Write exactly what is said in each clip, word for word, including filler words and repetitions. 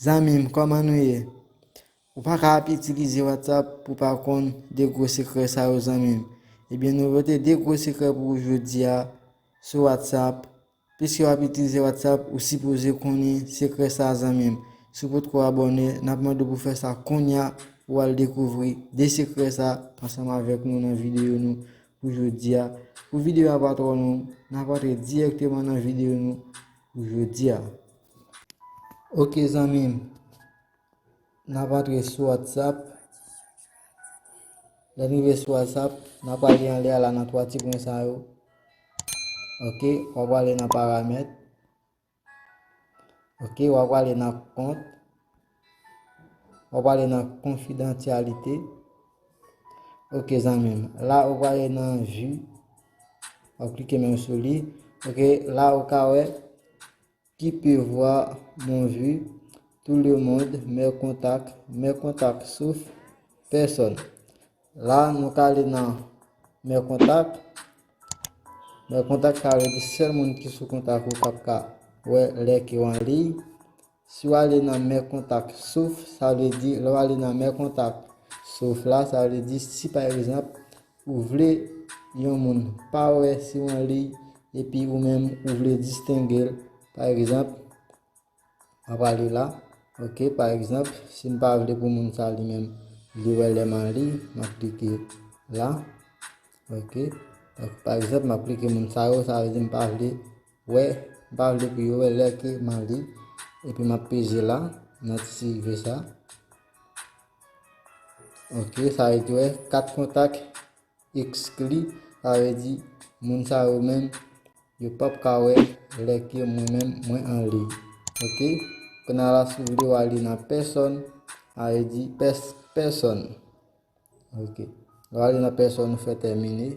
Zanmi m, kòman nou ye? Ou pa ka ap itilize WhatsApp pou pa konn de gwo sekrè sa yo, zanmi m. Ebyen, nou pote de gwo sekrè pou ou jodi a sou WhatsApp. Piske w ap itilize WhatsApp, ou sipoze konnen sekrè sa, zanmi m. Si w potko abòne, n ap mande w pou fè sa kounye a, pou w al dekouvri de sekrè sa ansanm avèk nou nan videyo nou pou jodi a. Pou videyo a pa twò long, n ap antre dirèkteman nan videyo nou pou jodi a. Ok, zanmi m, n ap antre sou WhatsApp. Lè n rive sou WhatsApp, n ap ale anlè a la nan twa ti pwen sa yo. Ok, w ap ale nan paramèt. Ok, w ap ale nan kont. W ap ale nan konfidansyalite. Ok, zanmi m. La, w ap ale nan vi. W ap klike menm sou li. Ok, la, ou ka wè qui peut voir mon vu, tout le monde, mes contacts, mes contacts sauf personne. La, nou ka ale nan mes contacts. Mes contacts, sa vle di sèl moun ki sou kontak ou k ap ka wè lè ke w anliy. Si w ale nan mes contacts sauf, sa vle di, lè w ale nan mes contacts sauf la, sa vle di si pa egzanp, ou vle yon moun pa wè si w anliy, epi ou menm ou vle distenge l, pa egzanp, m ap ale la, ok, pa egzanp, si m pa vle pou moun sa li menm li wè lè m anliy, m ap klike la, ok, donk, pa egzanp, m ap klike moun sa yo, sa vle di m pa vle wè, m pa vle pou yo wè lè ke m anliy, epi m ap peze la, nan ti sirive sa, ok, sa vle di wè, kat kontak ekskli, sa vle di moun sa yo menm, yo p ap ka wè lè ke mwen menm mwen anliy. Ok? Kounye a la, si w vle w ale nan pèsòn, sa vle di pès, pèsòn. Ok. Lè w ale nan pèsòn, ou fè tèmine.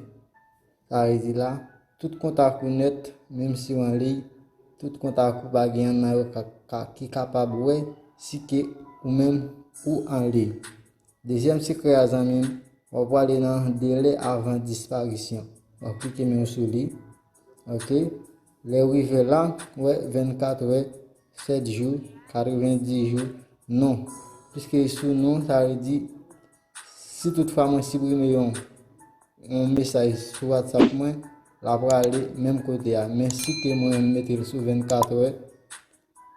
Sa vle di la, tout kontak ou nèt, menm si w anliy, tout kontak ou pa gen yonn nan yo ka, ka, ki kapab wè si ke ou menm ou anliy. Dezyèm sekrè a, zanmi m, w ap prale nan delè avan disparisyon. W ap klike men w sou li. Ok? Lè w rive la, w wè vennkat è, sèt jou, katrevenndis jou, non. Piske sou non, sa vle di, si toutfwa mwen siprime yon, yon mesaj sou WhatsApp mwen, l ap prale menm kote a. Men si ke mwen mete l sou vennkat è,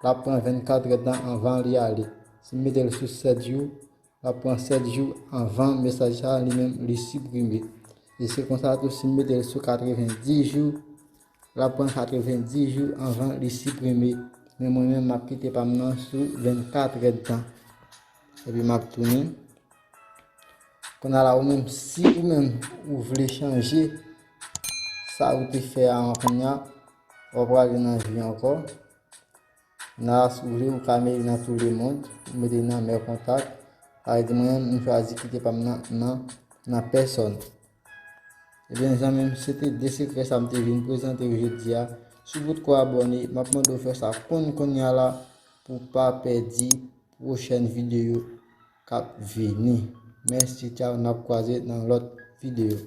l ap pran vennkat èdtan anvan li ale. Si m mete l sou sèt jou, l ap pran sèt jou anvan mesaj sa a li menm li siprime. E se konsa tou, si m mete l sou katrevenndis jou, l ap pran katrevenndis jou anvan li siprime. Men mwen menm, m ap kite pa m nan sou vennkat èdtan. Epi m ap tounen. Kounye a la, ou menm, si ou menm ou vle chanje sa ou te fè a, kounye a, w ap prale nan vi ankò. Kounye a, si ou vle, ou ka mete nan tout le monde, ou mete nan mes contacts. Sa vle di mwen menm, m chwazi kite pa m nan, nan, nan pèsòn. Ebyen, zanmi m, se te de sekrè sa m te vin prezante w jodi a. Si w potko abòne, m ap mande w fè sa kounye a la pou w pa pèdi pwochèn videyo k ap vini. Mèsi, tchaw, n ap kwaze nan lòt videyo.